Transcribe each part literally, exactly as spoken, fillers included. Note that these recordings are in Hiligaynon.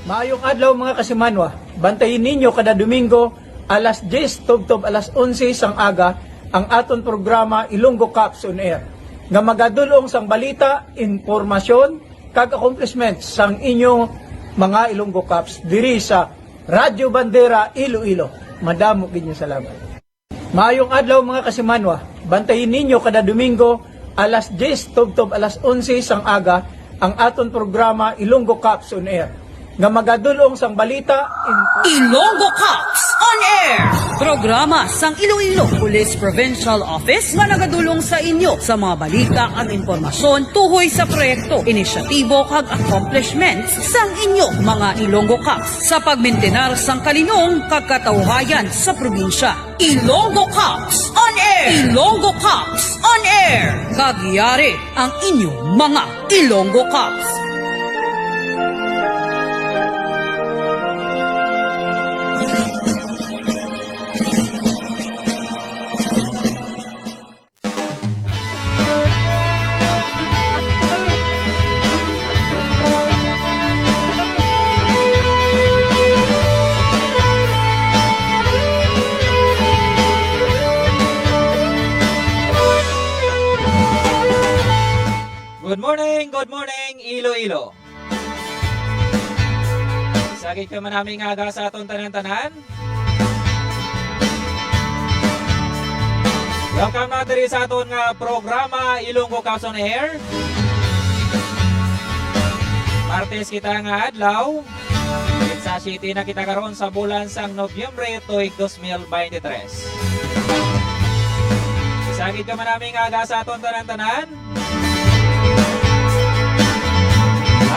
Maayong adlaw, mga kasimanwa. Bantayin ninyo kada Domingo alas diyes tubtob alas onse sang aga ang aton programa Ilonggo Cops on Air, nga magadul-ong sang balita, impormasyon, kag accomplishments sang inyong mga Ilonggo Cops diri sa Radyo Bandera Iloilo. Madamo gid nga salamat. Maayong adlaw, mga kasimanwa. Bantayin ninyo kada Domingo alas diyes tubtob alas onse sang aga ang aton programa Ilonggo Cops on Air, nga magadul-ong sang balita, info- Ilonggo Cops on Air, programa sang Iloilo Police Provincial Office nga nagadul-ong sa inyo sa mga balita kag impormasyon tuhoy sa proyekto, inisyatibo kag accomplishments sang inyo mga Ilonggo Cops sa pagmintinar sang kalinong kag katawhayan sa probinsya. Ilonggo Cops on Air! Ilonggo Cops on Air! Kag yari ang inyong mga Ilonggo Cops. Good morning, good morning, Iloilo. Isa gid ka manaming aga sa aton tanan-tanan. Welcome na diri sa aton nga programa, Ilonggo Cops on Air. Martes kita nga adlaw. Sa City na kita karon sa bulan sang Nobyembre tuig dos mil beintitrés. Isa gid ka manaming aga sa aton tanan-tanan.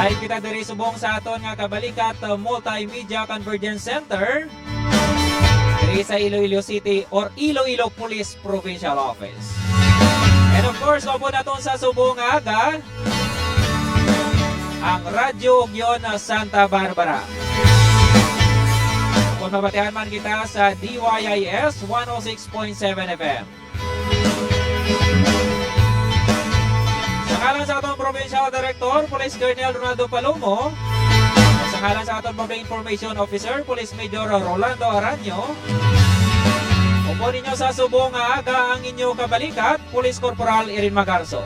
Live kita diri subong sa aton nga Kabalikat, uh, Multimedia Convergence Center diri sa Iloilo City or Iloilo Police Provincial Office. And of course, maupod naton sa subong nga aga ang Radyo Ugyon Santa Barbara. Kung mabatian man kita sa D Y I S one oh six point seven F M. Sa ngalan sa atong Provincial Director, Police Colonel Ronaldo Palomo, sa ngalan sa atong Public Information Officer, Police Major Rolando Aranyo, upod ninyo sa subong nga aga ang inyo kabalikat, Police Corporal Erin Magarzo.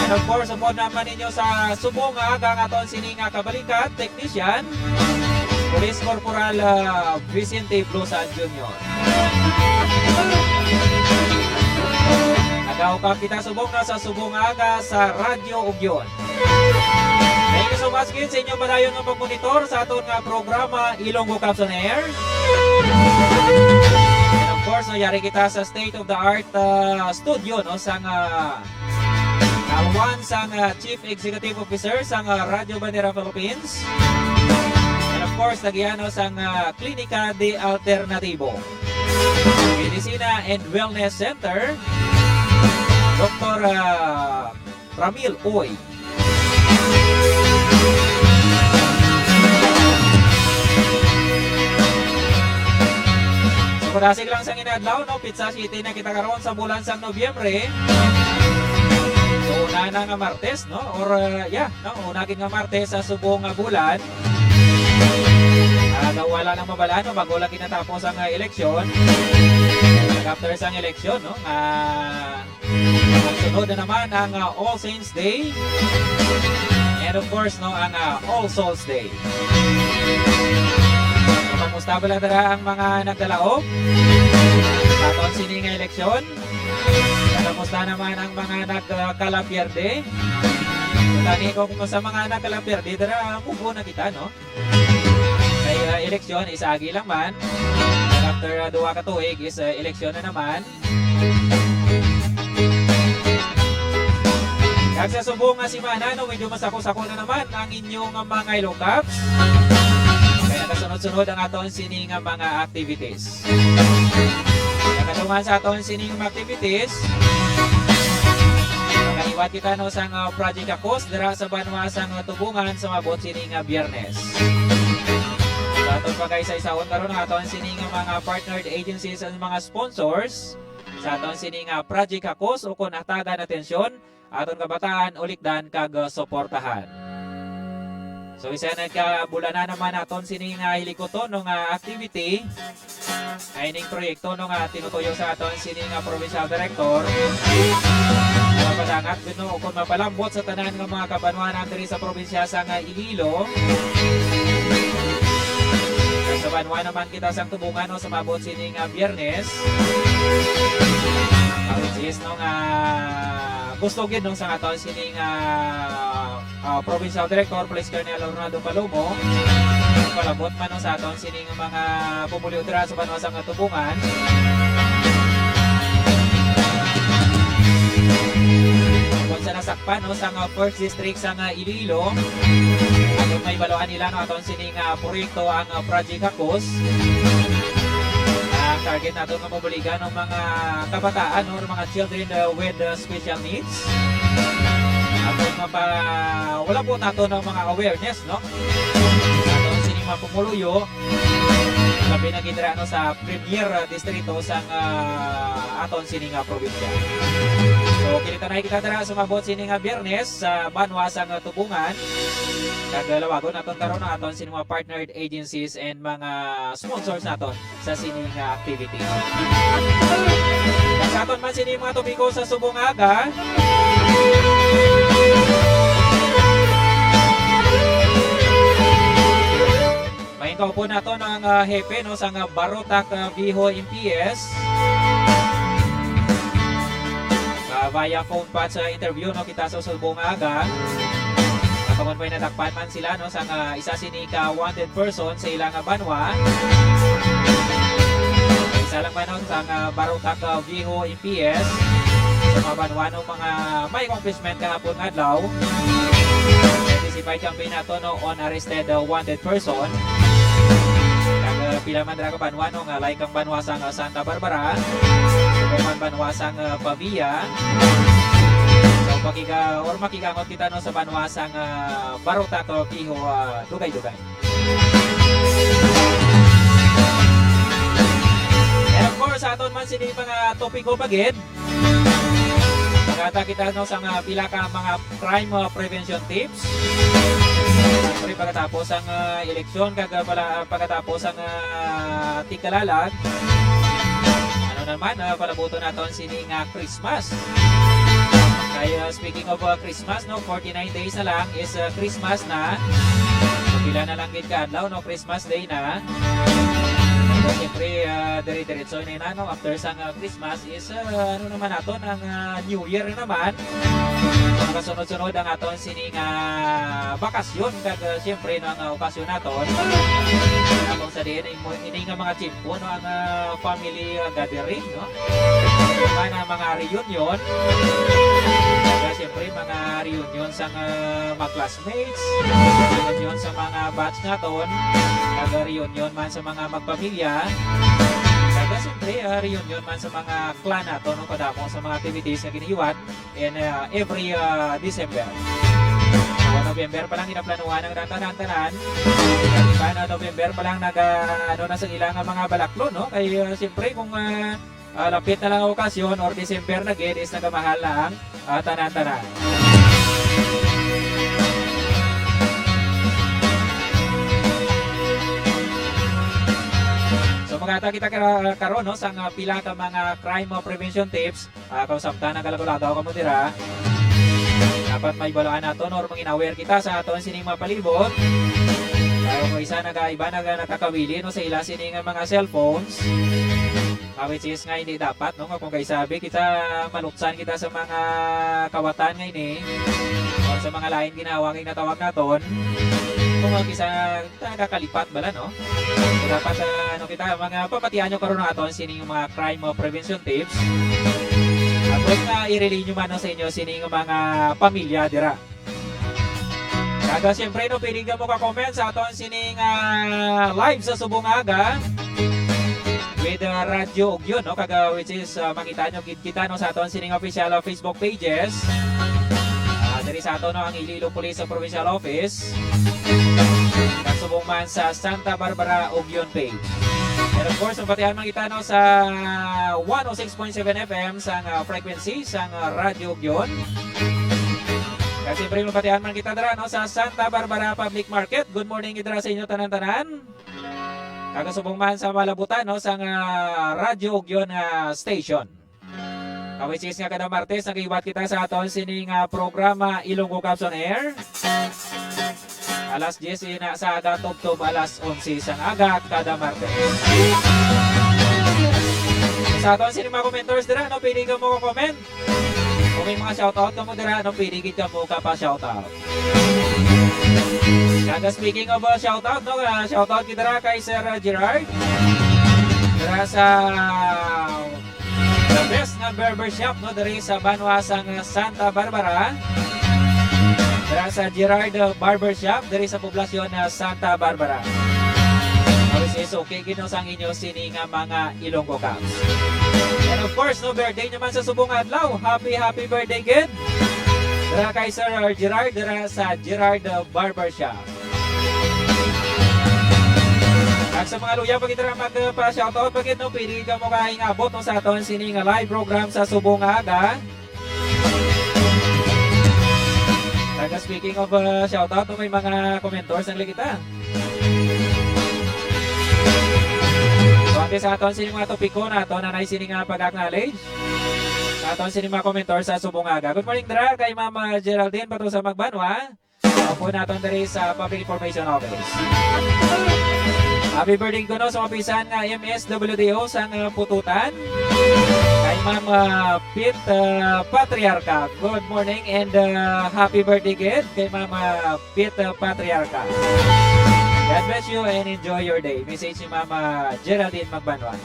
And of course, upod naman ninyo sa subong nga aga ang aton sini nga kabalikat, technician, Police Corporal, ah, Vicente Blosa Junior. Nagaukab kita subong na sa subong nga aga sa Radyo Ugyon. Thank you so much gid sa inyo padayon nga pagmonitor sa aton nga programa, Ilonggo Cops on Air. And of course, no, yari kita sa state of the art, ah, studio, no, sang, ah, ah, one sang, ah, Chief Executive Officer sang, ah, Radyo Bandera Philippines. And of course, nagiano sang, ah, Klinika de Alternatibo, Medicina and Wellness Center, Doktor, ah, Ramil Uy. So, padasig lang sang inadlaw, no? Petsa siyete na kita karon sa bulan sang Nobyembre. So, una na nga Martes, no? Or, uh, yeah, no? Una gid nga Martes sa subong nga bulan. Ah, daw wala nang mabalaan, no? Bago lang ginatapos ang, ah, eleksyon. After sang eleksyon, no? Ah, Sunod na naman ang, ah, All Saints Day. And of course, no, ang, ah, All Souls Day. Kamusta bala dira ang mga nagdalaom sa aton sini nga eleksyon? Kamusta naman ang mga nagkalapierde? Tani ko kung sa mga nagkalapierde, dira, move on na kita, no? Kay, ah, eleksyon, isa agi lang man. After, ah, duha ka tuig is, ah, eleksyon na naman. Kag sa subong nga semana, no, medyo masako-sako na naman ang inyong mga Ilonggo Cops. Kaya nakasunod-sunod ang aton sini nga mga activities. Nakatungan sa aton sini nga mga activities, nakahiwat kita, no, sa nga Project Akos dira sa banwa sa nga Tubungan sa maabot sini nga Biyernes. Sa aton pagkaisa-isaon karon ang aton sini nga mga partnered agencies and mga sponsors sa aton sini nga Project Akos, ukon hatagan atensyon aton kabataan, ulikdan kag, uh, suportahan. So, isa na ka bulanan naman aton sini nga hilikuton, no, nga activity. Ay ning proyekto, no, nga tinutuyo sa aton sini nga provincial director. Mapadangat gid, no, o kung mapalambot sa tanan nga mga kabanwanan diri sa probinsya sa nga Iloilo. Sa banwa naman kita sa Tubungan, no, sa mabot sini nga Biyernes. Ah, which is, no, nga gusto gid, no, sa aton sini nga ah, Provincial Director, Police Colonel Ronaldo Palomo, palabot man, no, sa aton sining mga pumuluyo dira sa banwa sa nga Tubungan. Kung sa nasakpan, no, sa nga First District sa nga Iloilo, aton may baluan nila, no, aton sining ah, proyekto ang ah, Project Hakos. Ang target nato nga mabuligan ang mga kabataan or mga children uh, with uh, special needs. Ato mapa wala po nato ng mga awareness, no? Ato sini mga pumuluyo, labi na gid ra, no, sa premier uh, distrito sang uh, aton sini nga probinsya. So, kita na kita dira sumabot sini nga Biyernes sa banwa sang uh, Tubungan. Kag uh, lawagon naton karon ang aton sini mga partnered agencies and mga sponsors naton sa sini nga activity. Sa aton man sini mga topiko sa subong aga. May kaupon nato ang ah, hepe, no, sa nga Barotac ah, Viejo M P S. Ah, via phone pa sa interview, no, kita sa subong aga. Tungod may nadakpan man sila, no, sa nga isa sini ka wanted person sa ila nga banwa. Isa lang man, no, sa nga Barotac ah, Viejo M P S. Sa mga banwa, no, mga may accomplishment kahapon nga adlaw. Identify campaign nato, no, on arrested ah, wanted person. Kag ah, pila man dira ka banwa, no, nga like ang banwa sa nga Santa Barbara, Subukan banwa sa nga Pavia. So, pakiga or makigangot kita, no, sa banwa sa nga Barotac, Viejo, ah, dugay-dugay. And of course, sa aton man sini mga topiko pa gid. Magata kita, no, sa nga pila ka mga crime uh, prevention tips. Siyempre, pagkatapos ang uh, eleksyon, kag uh, pala, pagkatapos ang uh, tigkalalag, ano naman, uh, palabuton naton sini nga Christmas. Kaya speaking of uh, Christmas, no, forty-nine days na lang is uh, Christmas na. So, pila na lang gid ka adlaw, no, Christmas Day na. So, siyempre, uh, dire-diretso na yun, ano, after sang uh, Christmas is uh, ano naman naton ang uh, New Year na naman. Makasunod-sunod ang aton sini nga bakasyon kag uh, siyempre no, ang uh, okasyon naton. Kung sa diin ini nga mga tiyempo no, ang uh, family uh, gathering, no? Man ang mga reunion. Kag uh, siyempre mga reunion sa uh, mga classmates, reunion sa mga batch naton, kag uh, reunion man sa mga magpamilya. Kag uh, siyempre uh, reunion man sa mga clan nato, no, kadamo sa mga activities nga ginahiwat in uh, every uh, December. So, November pa lang ginaplanuhan ang tanan-tanan. Iba na November pa lang nag uh, ano na sa ilang mga balaklon, no? Kay uh, siyempre kung uh, uh, lapit na lang ang okasyon or December na gid is nagamahal na ang uh, tanan-tanan. So magata kita karon no sang uh, pila ka mga crime prevention tips. Uh, kung samtang nagalagaw-lagaw kamo dira, dapat may balaan naton or mangin-aware kita sa aton sining mga palibot. Kaya kung isa nagaiba na natakawili no sa ila sining mga cellphones, uh, which is nga hindi dapat no nga kung kaisabi kita malutsan kita sa mga kawatan nga ini o sa mga lain ginawa nga natawag naton, kung mag-isa ta nakakalipat bala, no? So, dapat, ah, ano kita, mga papatian nyo karon aton sining mga crime prevention tips. At kung uh, i-relay nyo man no, sa inyo sining mga pamilya dira. Kaga siyempre, no, pwede ka mo ka-comment sa aton sining uh, live sa Subong Aga with uh, Radyo Ugyon, no? Kaga which is uh, makita nyo gid kita no sa aton sining official uh, Facebook pages. Uh, diri sa aton no, ang Iloilo Police Provincial Office. Nagsubong man sa Santa Barbara Ugyon page. And of course, mapatihan man kita no, sa one oh six point seven F M sang uh, frequency sang uh, Radyo Ugyon. Kag siyempre, mabatian man kita dira, no, sa Santa Barbara Public Market. Good morning dira sa inyo tanan-tanan. Kag subong man sa malabutan, no, sang, ah, Radyo Ugyon nga station. Kawisis nga kada Martes, nagahiwat kita sa aton sining, ah, programa Ilonggo Caps on Air. Alas diyes ina sa aga, tubtob alas onse sang aga kada Martes. Sa aton sining mga commenters dira, no, pwede ka mo comment. Kung may mga shoutout ka mo dira, no, pwede gid ka mo ka pa shoutout. Kag speaking of, uh, shoutout, no, uh, shoutout kita dira kay Sir, uh, Gerard. Dira sa the best nga barbershop, no, diri sa banwa sang Santa Barbara. Dira sa Gerard, uh, Barbershop, diri sa poblasyon na Santa Barbara. Always is okay, gid, no, sang inyo sini nga mga Ilonggo Caps. And of course, no, birthday naman sa subong adlaw. Happy, happy birthday, gid. Dira kay Sir Gerard, dira sa Gerard, uh, Barbershop. Kag sa mga luya, pag ito mag, uh, pa-shoutout, pag ito, pwede ka mo kaing abot, no, sa aton sini nga live program sa subong nga aga. Kag speaking of, uh, shoutout, no, may mga commenters ang kita. So, ante sa aton sini mga topiko na aton na sini nga pag-acknowledge. Sa aton sini mga commenters sa subong nga aga. Good morning, dira kay Ma'am, uh, Geraldine Bato sa Magbanwa. Apo naton diri sa Public Information Office. Happy birthday kuno sa mapisan nga M S W D O sang, uh, Pututan. Kay Ma'am, uh, Pit, uh, Patriarca. Good morning and, uh, happy birthday gid kay Ma'am, uh, Pit, uh, Patriarca. God bless you and enjoy your day. Message ni Ma'am, uh, Geraldine Magbanwa.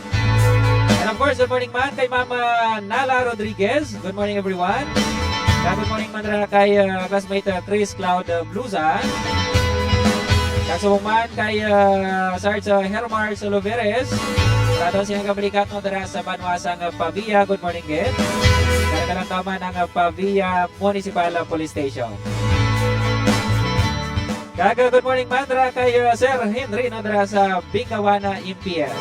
And of course, good morning man kay Mama Nala Rodriguez. Good morning, everyone. Kag good morning man ra kay, uh, classmate, uh, Chris Cloud, uh, Blusa. Kag subong man kay, uh, Sarge, uh, Hermar Soloveres. Sa aton sini nga kabalikat, no, dira sa banwa sang, uh, Pavia. Good morning, gid. Kag kalantaw man ang, uh, Pavia Municipal, uh, Police Station. Kag, uh, good morning man ra kay, uh, Sir Henry, no, dira sa Bingawana, M P S.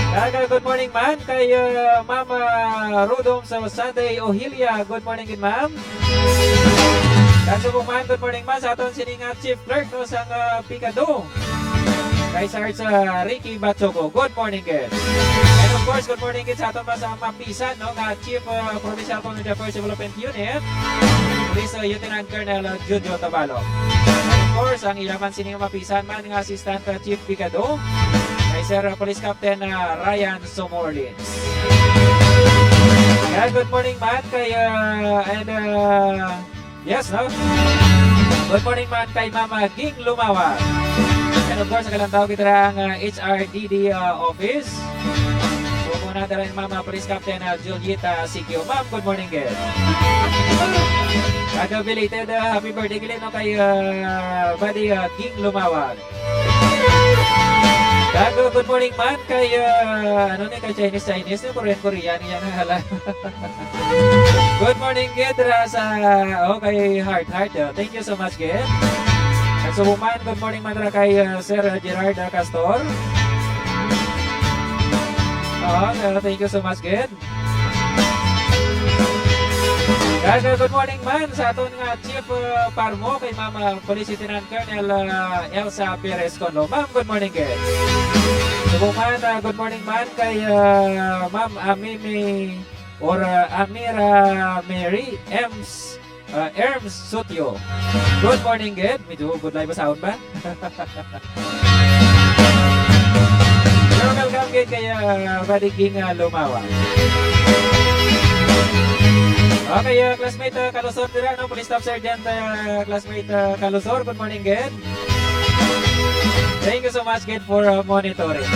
Kag, uh, good morning man kay, uh, Ma'am, uh, Rudong sa Sunday Ohilia. Good morning gid, ma'am. Kag subong man, good morning man sa aton sini nga Chief Clerk, no, sang, uh, Picado. Kay Sarge, uh, Ricky Bachoco. Good morning gid. And of course, good morning gid sa aton mas, uh, mapisan, no, nga Chief, uh, Provincial Community Affairs Development Unit, Police, uh, Lieutenant Colonel, uh, Jojo Tabalog. And of course, ang ila man sini nga mapisan man nga Assistant, uh, Chief Brigado, kay Sir, uh, Police Captain, uh, Ryan Somorlins. Yeah, good morning man kay, uh, and, uh, yes, no? Good morning man kay Mama Ging Lumawa. And of course, nagalantaw kita ang, uh, H R D D, uh, office. So, muna dala ni Mama Police Captain, uh, Julieta Sikyo. Ma'am, good morning, gid. Kag belated, uh, happy birthday, gid, no, kay, uh, Buddy, uh, Ging Lumawag. Kag good morning man kay, uh, ano ni, kay Chinese, Chinese, ni Korean, Korean, yan ang hala. Good morning, gid, ra sa, oh, kay Heart Heart, oh. Thank you so much, gid. Kag subong man, good morning man ra kay, uh, Sir Gerard, uh, Castor. Oh, uh, thank you so much, gid. Kag, uh, good morning man sa aton nga Chief, uh, Parmo, kay Ma'am, uh, Police Lieutenant Colonel, uh, Elsa Perez Conlo. Ma'am, good morning, gid. Subong man, uh, good morning man kay, uh, Ma'am Amimi or, uh, Amira Mary Ems, uh, Erms Sutyo. Good morning, gid. Medyo budlay ba sound ba? Pero welcome gid kay, uh, Buddy King, uh, Lumawa. Okay, uh, classmate, uh, Kalusor dira, no? Police Staff Sergeant, uh, classmate, uh, Kalusor. Good morning, gid. Thank you so much, gid, for, uh, monitoring.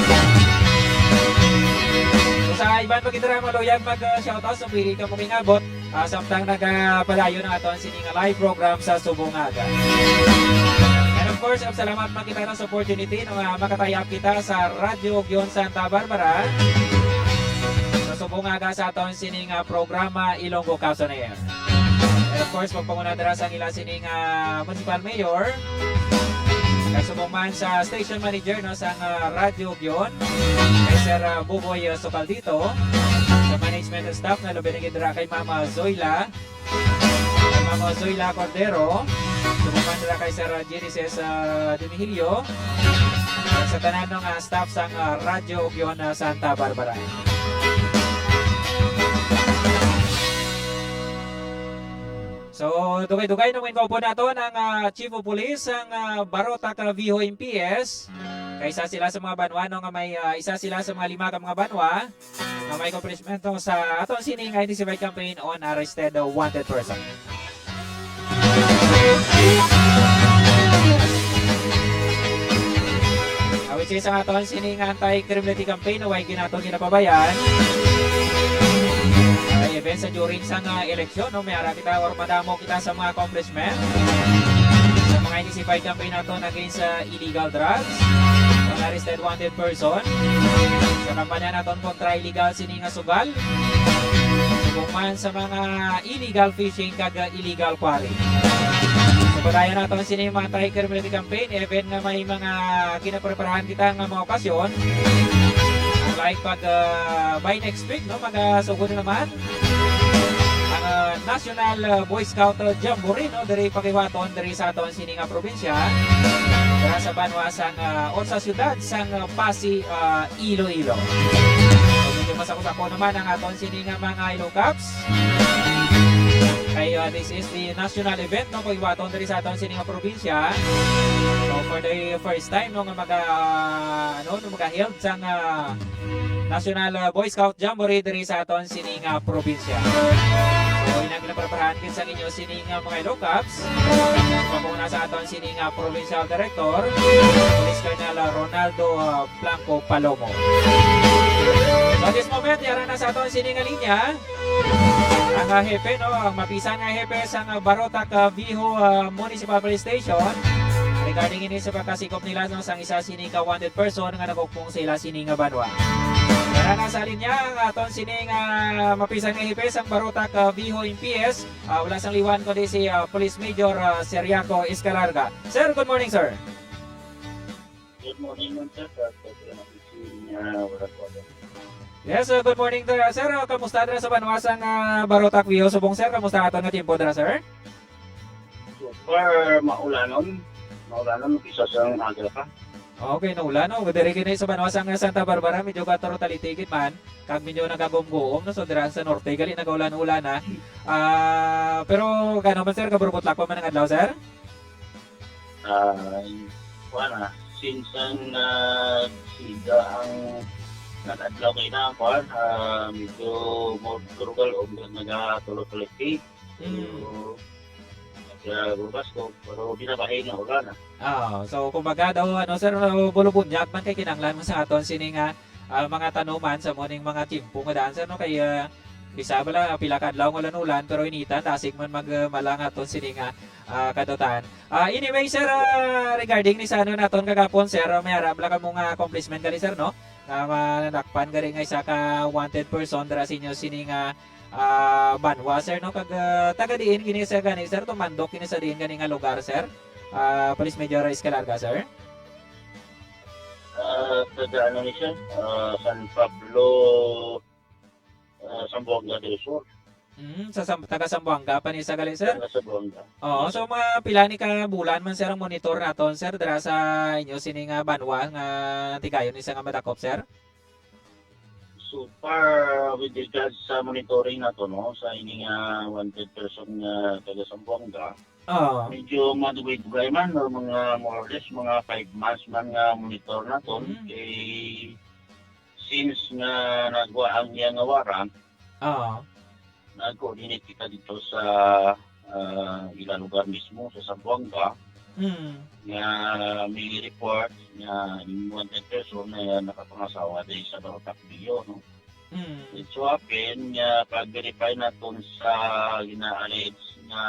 So, sa iban pa gid dira, maluyag mag, uh, shoutout, so pwede ka mo mingabot. Ah, samtang nagapadayon ang aton sini nga live program sa subong nga aga. And of course, ang salamat man kita sa opportunity, no, nga makatayap kita sa Radyo Ugyon Santa Barbara sa subong nga aga sa aton sini nga programa Ilonggo Caps on Air. And of course, magpanguna dira sa ila sini nga municipal mayor, kasubong man sa station manager, no, sa, ah, Radyo Ugyon, kay Sir, ah, Buboy, ah, Socaldito, sa management staff na labi na gid dira kay Mama Zoila, Ma'am Zoila Cordero, subong man nila kay Sir Genesis, ah, Dimihilio, sa tanan nga staff sang, ah, Radyo Ugyon, ah, Santa Barbara. So, dugay-dugay nung inkaupod nato ang, ah, Chief of Police sang, ah, Barotac, ah, Viejo M P S. Kay isa sila sa mga banwa, no, nga may, ah, isa sila sa mga lima ka mga banwa nga may kompromiso sa aton sining identified campaign on arrested wanted person. Ah, which is ang aton sining anti-criminality campaign, way ginaton ginapabayan. Ay, even sa during sa nga eleksyon, no, may ara kita or madamo kita sa mga accomplishment sa mga identified campaign naton against sa illegal drugs, mga arrested wanted person. Sa kampanya naton kontra illegal sini nga sugal, subong man sa mga illegal fishing kag illegal quarry. So, padayon naton sini mga anti-criminality campaign, even nga may mga ginapreparahan kita nga mga okasyon, like pag, ah, by next week, no, magasugod na naman ang, ah, National, ah, Boy Scout, ah, Jamboree, no, diri pakiwaton diri sa aton sini nga probinsya, dira sa banwa sang, ah, o sa siyudad sang, ah, Pasi, ah, Iloilo. So, medyo masako-sako naman ang aton sini nga mga Ilocaps. Kay, ah, this is the national event, no, pakiwaton diri sa aton sini nga probinsya. So, for the first time, no, nga maga, ano, no, maga-held sang, ah, National, ah, Boy Scout Jamboree diri sa aton sini nga probinsya. So, ina ginapreparahan gid sang inyo sini nga mga Ilocaps. Pamuna sa aton sini nga provincial director, Police Colonel, ah, Ronaldo, ah, Blanco Palomo. So, at this moment, yara na sa aton sini nga linya ang, ah, hepe, no, ang mapisan nga hepe sang, ah, Barotac, ah, Viejo, ah, Municipal Police Station regarding ini sa pagkasikop nila, no, sang isa sini ka wanted person nga nagukpong sa ila sini nga banwa. Yara na sa linya ang aton sini nga mapisan nga hepe sang Barotac, ah, Viejo M P S, ah, wala sang liwan kundi si, ah, Police Major, ah, Seriaco Escalarga. Sir, good morning, sir. Good morning, ma'am, sir. Sa, sa, sa, sa, ah, wala po ako. Yes, uh, good morning, sir. Sir, uh, kamusta dira sa banwa sang, uh, Barotac Viejo subong, sir? Kamusta aton nga tiempo dira, sir? So far, maulanon. Maulanon, isa sang aga pa. Okay, naulan, no? Diri kini sa banwa sang Santa Barbara, medyo bato ro talitigid man. Kag medyo nagagumguom, no? So, dira sa norte, gali nagaulan-ulan, ha? Ah, pero, kano man, sir, kaburbutlak pa man ang adlaw, sir? Ah, kuwan na, since ang nagsida ang nag-adlaw kay na, kuwan, ah, medyo more turugal o nagatulo-tulo. Mm. So, nagbugas ko, pero binabahin na ulan, ah. Ah, so, kumbaga daw, ano, sir, uh, bulubunyag man kay kinanglan mo sa aton sini nga, ah, mga tanuman sa muning mga tiempo nga daan, sir, no? Kay, ah, bisa bala, pila ka adlaw nga ulan-ulan, pero initan, dasig man mag, uh, malang aton sini nga, ah, kadutan. Ah, anyway, sir, ah, regarding ni sa ano naton kagapon, sir, ah, may ara bala kamo nga accomplishment gali, sir, no? Nga manadakpan gali nga isa ka wanted person dira sa inyo sini nga, ah, banwa, sir, no? Kag, ah, taga diin kini, sir, gani, sir? Tumandok kini sa diin gani nga lugar, sir? Ah, Police Major Escalarga, sir? Ah, taga ano ni siya? Ah, San Pablo, ah, Zamboanga del Sur. Mm, sa Sam-, taga Zamboanga pa ni sa gali, sir? Taga Zamboanga. Oo, so mga pila ni ka bulan man, sir, ang monitor naton, sir, dira sa inyo sini nga banwa nga tigayon ni sa nga madakop, sir? So far, with regards sa monitoring nato, no, sa ini nga wanted person nga taga Zamboanga, Oo. Medyo madugay-dugay man, no, mga more or less, mga five months man nga monitor naton. Mm. Kay since nga nagwa ang iya nga warrant, Oo. nag-coordinate kita dito sa, ah, ila lugar mismo, sa Zamboanga, Mm. nga may report nga yung wanted person na nakapangasawa din sa Barotac Viejo, no? Mm. It so happen nga pag-verify naton sa gina-allege nga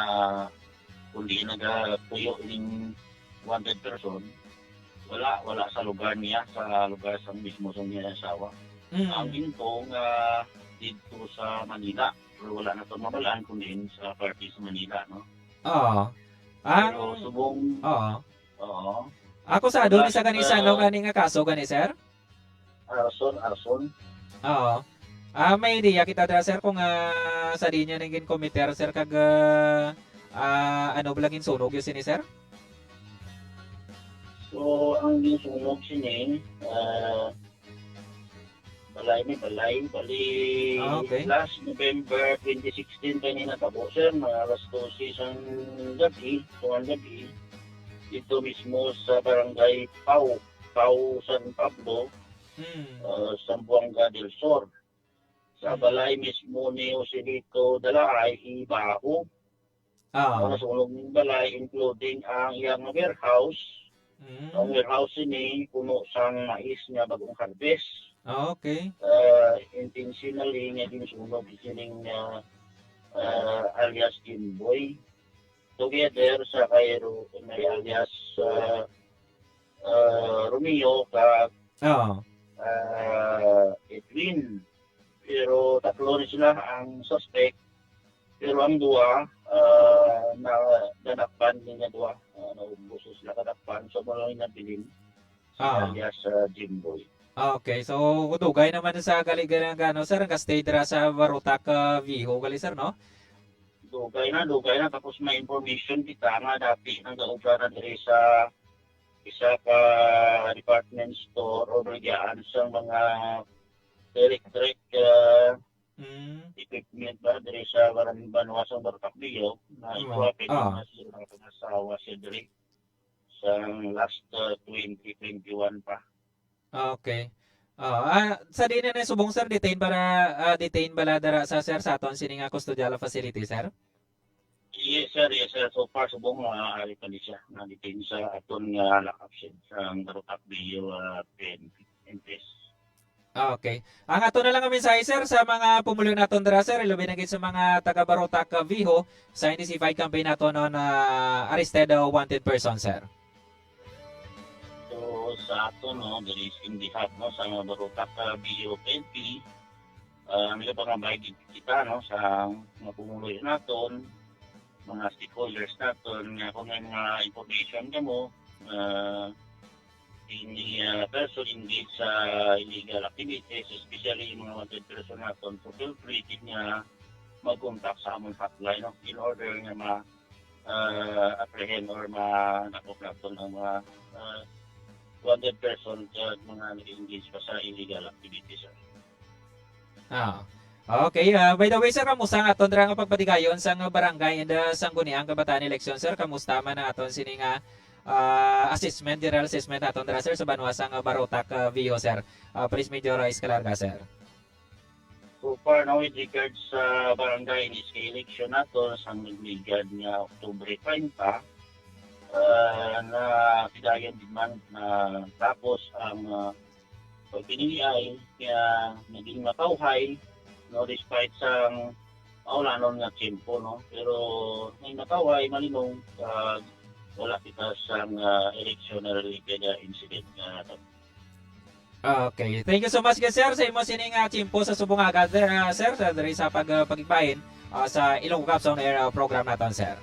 kung diin nagatuyo ning wanted person, wala, wala sa lugar niya, sa lugar sa mismo sa niya asawa. Mm. Ang ginto nga didto sa Manila, pero wala naton mabalaan kung diin sa parte sa Manila, no? Oo. Pero Ang subong, Oo. Oo. Akusado ni sa Last, gani sa ano uh, gani nga kaso gani, sir? Arson, Arson. Oo. Ah, may idea kita dira, sir, kung, ah, sa diin niya nang ginkomiter, sir, kag, ah, Ah, ano bala ginsunog yun sini, sir? So, ang ginsunog sini, ah, balay ni balay, bali, Ah, okay. last November twenty sixteen kay ni natabo, sir, mga alas dose sang gabi, tuwang gabi, dito mismo sa barangay Pau, Pau San Pablo, Hmm. ah, Zamboanga del Sur. Sa Hmm. balay mismo ni Joselito Dalaay, ibaho. Ah. Ang nasunog ng balay, including ang iyang warehouse. Mm. Ang warehouse ini puno sang mais nga bagong harvest. Ah, okay. Ah, intentionally nga ginsunog sining, ah, ah, alias Jimboy. Together sa kay Ro-, may alias, ah, ah, Romeo kag, Oo. ah, Edwin. Pero tatlo ni sila ang suspect. Pero ang duha, ah, na, nadakpan ni nga duha. Ah, naubos sila kadakpan. So, mo lang nabilin si Ah. alias, ah, Jimboy. Ah, okay. So, dugay naman sa gali-gali ang gano, sir, ang ka-stay dira sa Barotac, ah, Viejo, gali, sir, no? Dugay na, dugay na. Tapos may information kita nga dati nang gauga na diri sa isa ka department store o baligyan sa mga electric, ah, Mm. equipment ba diri sa Baran-, Banwa sa Barotac Viejo, na Mm. ito, ah, pwede Ah. na sila nakapangasawa siya diri sa last, ah, twenty twenty-one pa. Ah, okay. Ah, ah, sa diin na subong, sir, detain bala, ah, detain bala dara sa, sir, sa aton sini nga custodial facility, sir? Yes, sir. Yes, sir. So far, subong, ah, ari pa ni siya. Na-detain sa aton nga lock-up shed sa Barotac Viejo, ah, P N P, M P S. Ah, okay. Ang ato na lang nga mensahe, sir, sa mga pumuluyo naton dira, sir, ilabi na gid sa mga taga Barotac, ah, Viejo, sa intensified campaign nato, no, na arrested, ah, wanted person, sir. So, sa ato, no, diri in behalf, no, sa mga Barotac, ah, Viejo P N P, ah, nagapangabay gid kita, no, sa mga pumuluyo naton, mga stakeholders naton, nga kung may mga information kamo, ah, any, ah, person engaged sa illegal activities, especially yung mga wanted person naton, so feel free gid nga mag-contact sa among hotline, no, in order nga ma-, ah, apprehend or ma-, nakop naton ang mga, ah, wanted person kag mga nag-engage pa sa illegal activities, sir. Ah. Okay, ah, by the way, sir, kamusta ang aton dira nga pagpatigayon sang barangay and, ah, sangguniang kabataan election, sir? Kamusta man ang aton sini nga, ah, assessment, general assessment naton dira, sir, sa banwa sang Barotac, ah, Viejo, sir? Ah, Police Major Escalarga, sir. So far, no, with regards sa barangay and S K election nato, sang nagligad nga Oktubre treinta, ah, na sidayan din man na tapos ang, ah, pagpiniliay nga naging matawhay, no, despite sang maulanon nga tiyempo, no? Pero may matawhay, malinong, ah, wala kita sang, ah, election related, ah, incident nga Okay. Thank you so much, good sir, sa imo sining, ah, tiyempo sa subong aga, ah, sir, sa diri sa pag, ah, pagigbahin, ah, sa Ilonggo Caps on Air, ah, program naton, sir.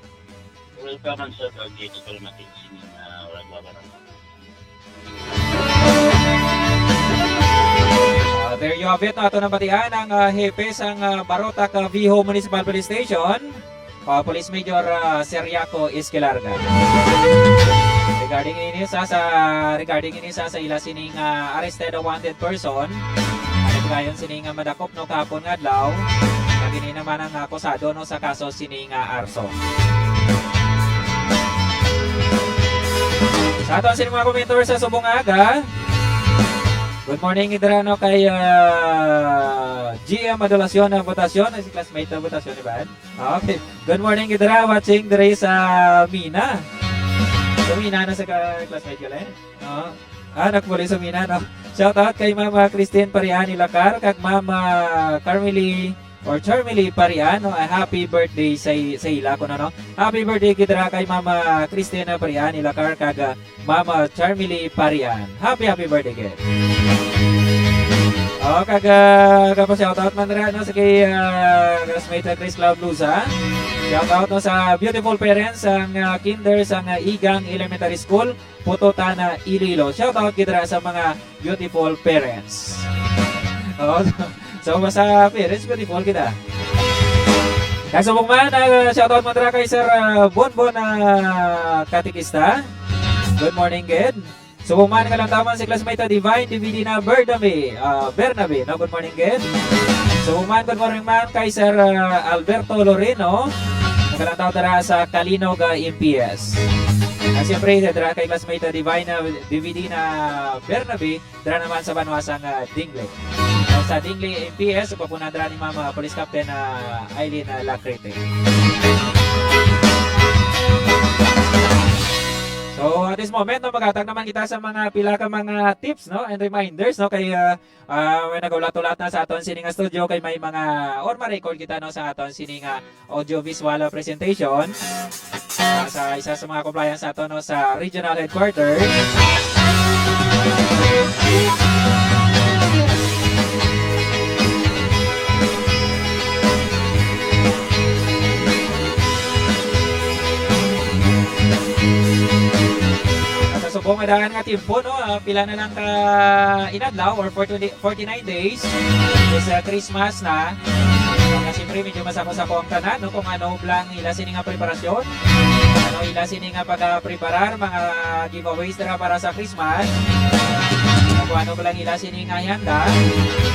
Welcome, sir, kag dito pa natin sining, ah, wala ba naman. Ah, there you have it. Ato nang batian ang, ah, hepe sang, ah, Barotac, ah, Viejo Municipal Police Station, ah, Police Major, ah, Seriaco Esquilarga. Regarding ini sa, sa, regarding ini sa, sa ila sining, ah, arrested o wanted person, ano gayon sini nga madakop, no, kahapon nga adlaw, kag ini naman ang akusado, no, sa kaso sini nga arso. Sa aton sini mga commenters sa subong nga aga, good morning, dira, no, kay, ah, G M Adolacion, ah, Votacion, si classmate, ah, Votacion, di ba? Ah, okay. Good morning, dira, watching diri sa Mina. Sa Mina na sa ka-, classmate ka, eh? Oo. Ah, nagpuli sa Mina, no? Shout out kay Mama Christine Parian Ilacar kag Mama Carmeli or Charmeli Parian, no? A happy birthday sa, sa ila ko, no? Happy birthday gid dira kay Mama Christine Parian Ilacar kag, ah, Mama Charmeli Parian. Happy, happy birthday, kid. Oh, kag, ah, kag pa-shoutout man dira, no, sa kay, ah, classmate na Chris Cloud Luza. Shoutout, no, sa beautiful parents sang, ah, kinder sang, ah, Igang Elementary School, Pututana, Iloilo. Shoutout gid dira sa mga beautiful parents. Oh, so, basta parents, beautiful kita. Kasubong man, ah, shoutout mo dira kay Sir, ah, Bonbon, ah, Katikista. Good morning, gid. Subong man, kalantaman si classmate Divine, D V D na Bernabe, ah, Bernabe, no? Good morning, gid. Subong man, good morning man kay Sir, ah, Alberto Loreno. Nakalantaw dira sa Kalinog, ah, M P S. At siyempre, dira kay classmate Divine, ah, D V D na Bernabe, dira naman sa banwa sang, ah, Dingle. Sa Dingle M P S, ug pagpuna dira ni Ma'am, ah, Police Captain, ah, Eileen, ah, Lacrete. So, at this moment, no, maghatag naman kita sa mga pila ka mga tips, no, and reminders, no, kay, ah, ah, may nagaulat-ulat na sa aton sini nga studio, kay may mga, or ma-record kita, no, sa aton sini nga audiovisual presentation, ah, sa isa sa mga compliance nato, no, sa regional headquarters. Sa subong nga daan nga tiempo, no, ah, pila na lang ka inadlaw or forty, forty-nine days is, ah, Christmas na. Nga siyempre, medyo masako-sako ang tanan, no, kung ano lang ila sini nga preparasyon, ano ila sini nga pagpreparar, mga giveaways dira para sa Christmas. Kung ano lang ila sini nga handa,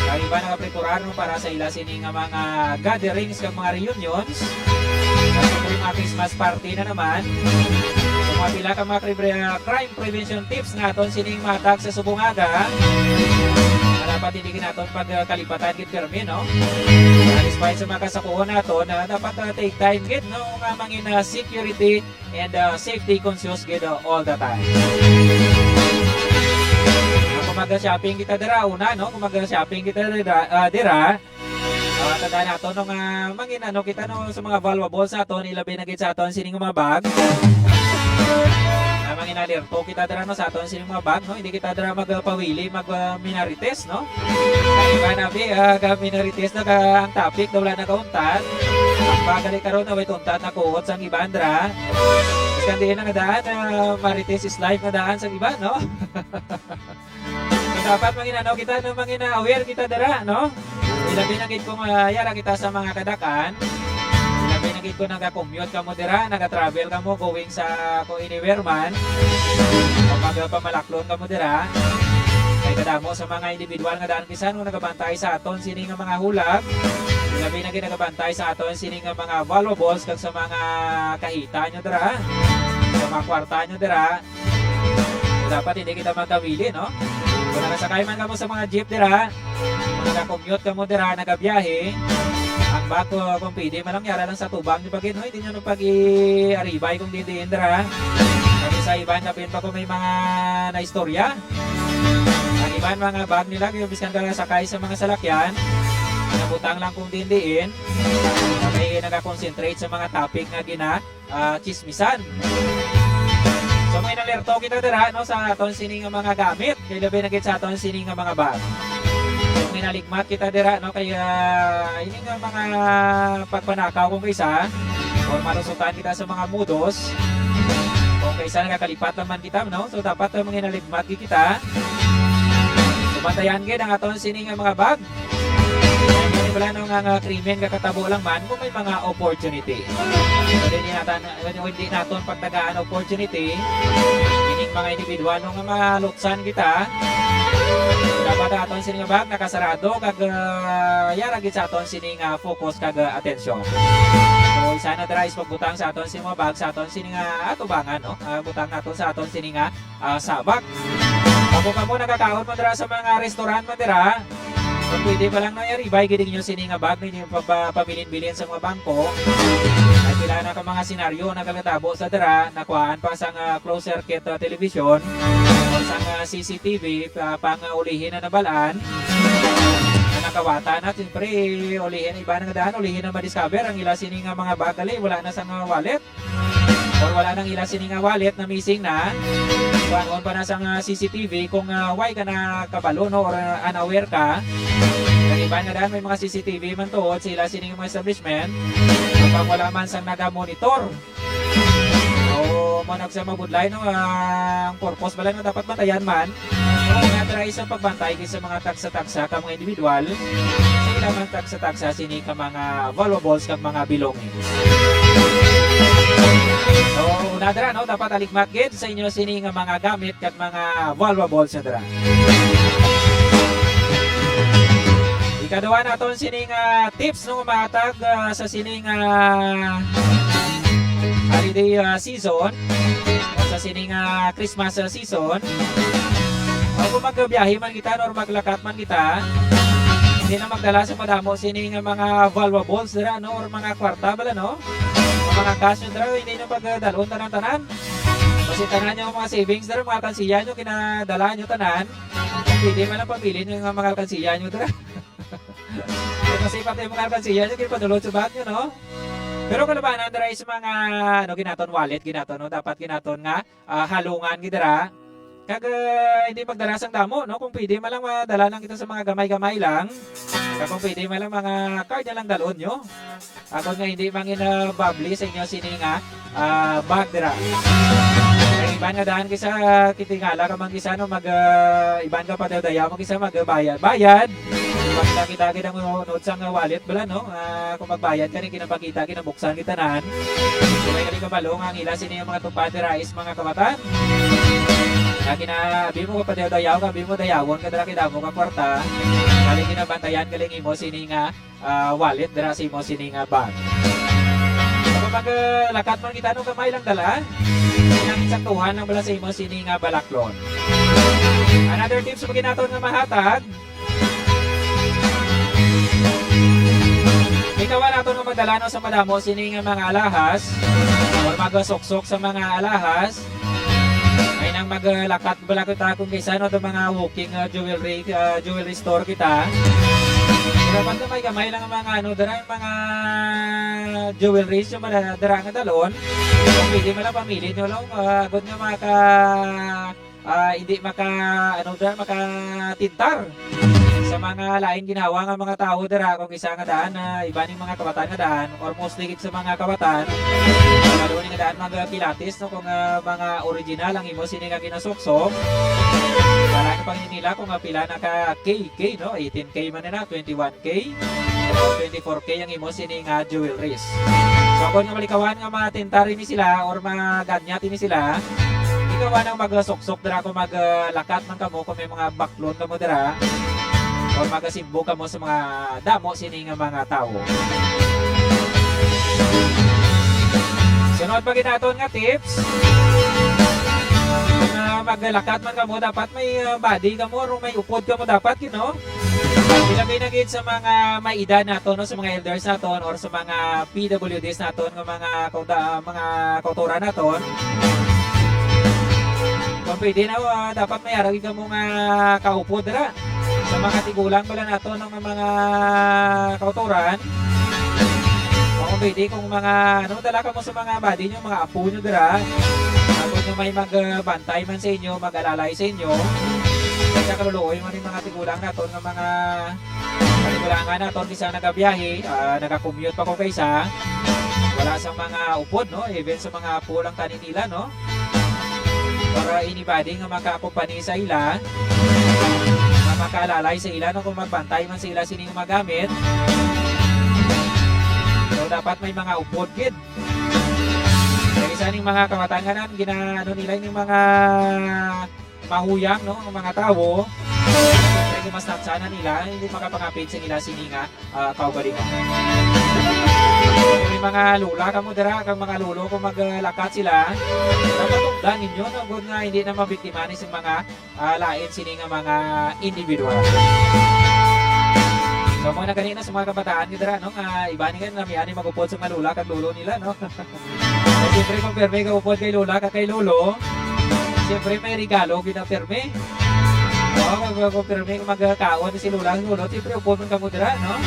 ang iba nagapreparar, no, para sa ila sini nga mga gatherings kag mga reunions. Kag siyempre, mga Christmas party na naman. So, mga pila ka mga kribre-, crime prevention tips nga aton sining matag sa subong aga, nga dapat hindi naton pagkalipatan gid pirmi, no? Ah, despite sa mga kasakuon naton, na dapat, ah, take time gid, no, nga mangin, ah, security and, ah, safety conscious gid, ah, all the time. Ah, kung mag-shopping kita dira, una, no? Kung mag-shopping kita dira, ah, dira, Ah, tandaan nato, no, nga mangin-ano kita, no, sa mga valuables sa aton, ilabi na gid sa aton sining mga bag. Ah, mangin-alerto kita dira, no, sa aton sining mga bag, no, hindi kita dira magpawili, mag, ah, minarites, no. Ang iba na bi, ah, ka minarites, no, ka ang topic daw wala nagauntad. Ang bag gali karon na may tuntat na kuot sang iban dira. Bisan diin ang daan, ah, marites is life na daan sang iban, no. So, dapat mangin-ano kita, no, mangin-aware kita dira, no? Ilabi na gid kung, ah, yara kita sa mga kadakan. Ilabi na gid kung naga-commute kamo dira, naga-travel kamo going sa kung anywhere man. O magpamalaklon kamo dira. Kay kadamo sa mga individual nga daan bisan mo nagabantay sa aton sini nga mga hulag. Ilabi na gid nagabantay sa aton sini nga mga valuables kag sa mga kahita nyo dira. Sa mga kwarta nyo dira. Dapat hindi kita magkawili, no? Kung nakasakay man kamo sa mga jeep dira, kung naka-commute kamo dira, nagabiyahe, ang bag ko, kung pwede man lang, yara lang sa tubang nyo pagin, hoy, di nyo nang pag-iaribay kung diin dira. Kami sa iban, kapin pa kung may mga naistorya. Ang iban, mga bag nila, yung biskan ka sakay sa mga salakyan, nabutang lang kung diin-diin, kami naka-concentrate sa mga topic nga gina, ah, chismisan. So, may nalerto kita dira, no, sa aton sini nga mga gamit, kay labi na gid sa aton sini nga mga bag. So, may naligmat kita dira, no, kay, ah, ini nga mga pagpanakaw kung kaysa, or malusutan kita sa mga mudos, kung kaysa nakakalipat naman kita, no, so dapat, ah, mga naligmat gid kita. So, bantayan gid ang aton sini nga mga bag. Kaya wala nang, ah, krimen kakatabo lang man kung may mga opportunity. So, hindi natin, hindi naton pagtagaan opportunity. Ining mga individual nga malutsan kita. Dapat ang aton sini nga bag nakasarado kag, ah, yara gid sa aton sini nga focus kag, ah, atensyon. So, isa na dira is pagbutang sa aton sini nga bag sa aton sini nga atubangan, no? Ah, butang naton sa aton sini nga ah, sabak. Kamo, kamo nagakaon man dira sa mga restaurant man dira, kung pwede pa lang, no, yaribay gid ninyo sini nga bag ninyo pagpabilin-bilin sa mga bangko. Ay pila na ka mga senaryo nagakatabo sa dira, nakuhaan pa sang, ah, closed circuit, ah, television, o sang, ah, C C T V, pa, pang, ah, ulihin na nabalaan. Na nakawata na, siyempre, ulihin, iba na nga daan, ulihin na madiscover ang ila sini nga mga bag, gali, wala na sang, ah, wallet. Or wala nang ila sini nga wallet na missing na. Kuhanon pa na sang, ah, C C T V kung, ah, why ka na kabalo, no, or, ah, unaware ka. Ang iban nga daan may mga C C T V man tuod sa ila sini nga mga establishment. Kapag wala man sang naga-monitor. O Mo nagsa mabudlay, no, ang purpose bala, no, dapat bantayan man. Kung nga try sa pagbantay gid sa mga tagsa-tagsa ka mga individual, sa ila man tagsa-tagsa sini ka mga valuables kag mga belongings. So, una dira, no, dapat aligmat gid sa inyo sini nga mga gamit kag mga valuables na dira. Ikaduha naton sini nga tips, no, mahatag, ah, sa sini nga holiday, ah, season, sa sini nga Christmas, ah, season. O kung magbiyahe man kita, no, or maglakat man kita, hindi na magdala sa madamo sini nga mga valuables dira, no, or mga kwarta bala, no? Mga cash nyo dira, hindi nyo pagdalon tanan-tanan. Kasi tanan nyo mga savings dira, mga alkansiya nyo, kinadala nyo tanan. Pwede man lang pamili nyo nga mga alkansiya nyo dira. Kasi pati mga alkansiya nyo, ginpadulot sa bag nyo, no? Pero kalabanan dira is mga, ano, ginaton wallet, ginaton, no? Dapat ginaton nga, ah, halungan gid dira. Kag, ah, hindi magdala sang damo, no? Kung pwede man lang, madala lang kita sa mga gamay-gamay lang. Kag kung pwede man lang, mga card na lang dalon nyo. Ako nga hindi mangin, ah, babli sa inyo sini nga, ah, bag dira. Kay iban nga daan kisa kitingala ka man kisa, no, mag, ah, iban ka pa daw dayaw, mag isa magbayad. Bayad. Pakita kita gid ang unod sang wallet bala, no? Ah, kung magbayad ka ni kinapakita, kinabuksan kita nan. Kung may kali kabalo nga ang ila sini ang mga tupad dira is mga kawatan. Nga kina, abi mo ka pa dayaw, abi mo dayawon ka dira kay damo ka kwarta. Kali kinabantayan galing imo sini nga ah, wallet dira sa imo sini nga bag. Kung mag, ah, lakat man kita, no, gamay lang dala. Nang saktuhan lang bala sa imo sini nga balaklon. Another tips pa gid naton nga mahatag. Ikaw naton nga magdala, no, sa madamo sini nga mga alahas or magsuksok sa mga alahas. May nang maglakat bala kita kung kaysa, no, itong mga walking, ah, jewelry, ah, jewelry store kita. Dapat na may gamay lang ang mga, ano, dara yung mga jewelry yung mga dara nga dalon. Kung pwede man lang pamili nyo lang, ah, agod nga maka, ah, hindi maka, ano, dara, makatintar sa mga lain ginawa nga mga tao dara. Kung isa nga daan, ah, iba ning mga kawatan nga daan, or mostly gid sa mga kawatan, lalo ni nga daan mga pilates, no, kung, ah, mga original ang imo sini nga ginasuksok. Wala na pang nila kung, ah, pila na ka K, K, no? Eighteen K man na, twenty-one K, twenty-four K ang imo sini nga jewelries. So, kung nga malikawan nga matintar ini sila or maganyat ini sila, ikaw ang magsuksok dira kung maglakat man kamo, kung may mga baklon kamo dira, or magasimbog kamo sa mga damo sini nga mga tawo. Sunod pa gid naton nga tips, kung, ah, maglakat man kamo, dapat may, ah, body kamo or may upod kamo dapat, you know? Ilabi na gid sa mga may edad naton, no, sa mga elders naton or sa mga P W Ds naton nga mga kauda-, mga kauturan naton. Kung pwede na, ah, dapat may ara gid kamo nga kaupod dira sa mga tigulang bala naton nga mga kauturan. Kung pwede, kung mga, ano, dala kamo sa mga body nyo, mga apo nyo dira. Apo nyo may magbantay man sa inyo, mag-alalay sa inyo. Kaya kaluluoy man yung mga tigulang naton nga mga Kalibulangan naton, bisan nagabiyahe, ah, nagakommute pa ko kaysa, wala sang mga upod, no? Even sa mga apo lang tani nila, no? Or anybody nga makaakompani sa ila, nga makaalalay sa ila, no? Kung magbantay man sa ila sining magamit. So, dapat may mga upod gid. Kay isa ning mga kawatan nga nan, gina-, ano nila, ning mga mahuyang, no, ang mga tawo, siyempre, kung mas natsanan nila, hindi makapangapit sa ila sini nga, ah, kaugalingon. Kung may mga lula kamo dira, kag mga lolo, kung maglakat sila, dapat tugdan ninyo, no, gud nga hindi na mabiktima ni sing mga, ah, lain sini nga mga individual. So, mga nagani na sa mga kabataan nga dira, no, nga iba ni nga namian ni magupod sa mga lula kag lolo nila, no? Siyempre, kung pirmi ka upod kay lola kag kay lolo, siyempre, may regalo gid ang pirmi. Oo, kung, kung pirmi ka magkaon si lola kag lolo, siyempre, upod man kamo dira, no?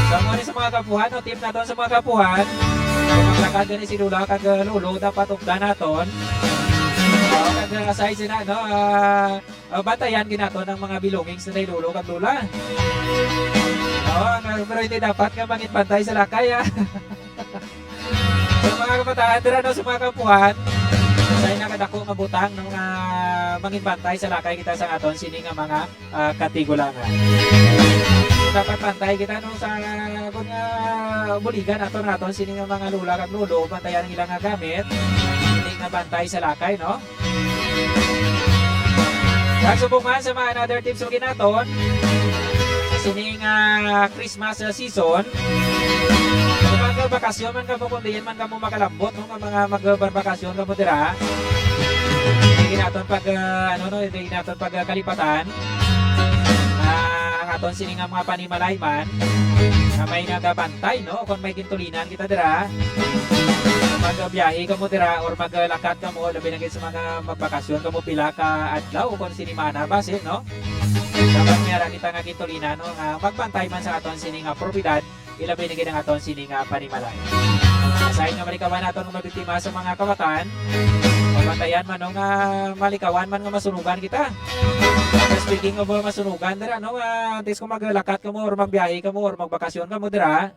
So, amo ni sa mga kapuhan, no? Tip naton sa mga kapuhan, kung maglakad gani si lola kag, uh, lolo, dapat updan naton. Oo, kag, uh, aside sina, no? Ah, ah, bantayan gid naton ang mga belongings ni lolo kag lola. Oo, nga, pero hindi dapat nga mangin bantay sa lakay, ah. Sa mga kabataan dira, no, sa mga kapuhan, Sa nakadako nga butang, no, nga manginbantay sa lakay kita sa aton sini nga mga, ah, katigulangan. Dapat bantay kita, no, sa, kun nga buligan ato naton sini nga mga lola kag lolo, bantayan ang ilang nga gamit. Hindi nga bantay sa lakay, no? Kag subong man sa mga another tips mo ginaton, sa sini nga Christmas, ah, season, kung magbakasyon man kamo, kung diin man kamo makalambot, no, nga mga magbakasyon kamo dira, hindi naton pag, ah, ano, no, hindi naton pag, ah, kalipatan, ah, ang aton sini nga mga panimalay man, nga may nagabantay, no, kung may gintulinan kita dira, magbiyahe kamo dira or maglakat kamo, labi na gid sa mga magbakasyon kamo pila ka adlaw o kung sinimana ba, si, no? Dapat may ara kita nga gintulinan, no, nga magbantay man sa aton sini nga propiedad, ilabi na gid ang aton sini nga panimalay. Sa inyo malikawan naton nga mabiktima sa mga kawatan, mabantayan man, no, nga malikawan man nga masunugan kita. Speaking of, uh, masunugan dira, no, nga antes kung maglakat kamo or magbiyahe kamo or magbakasyon kamo dira,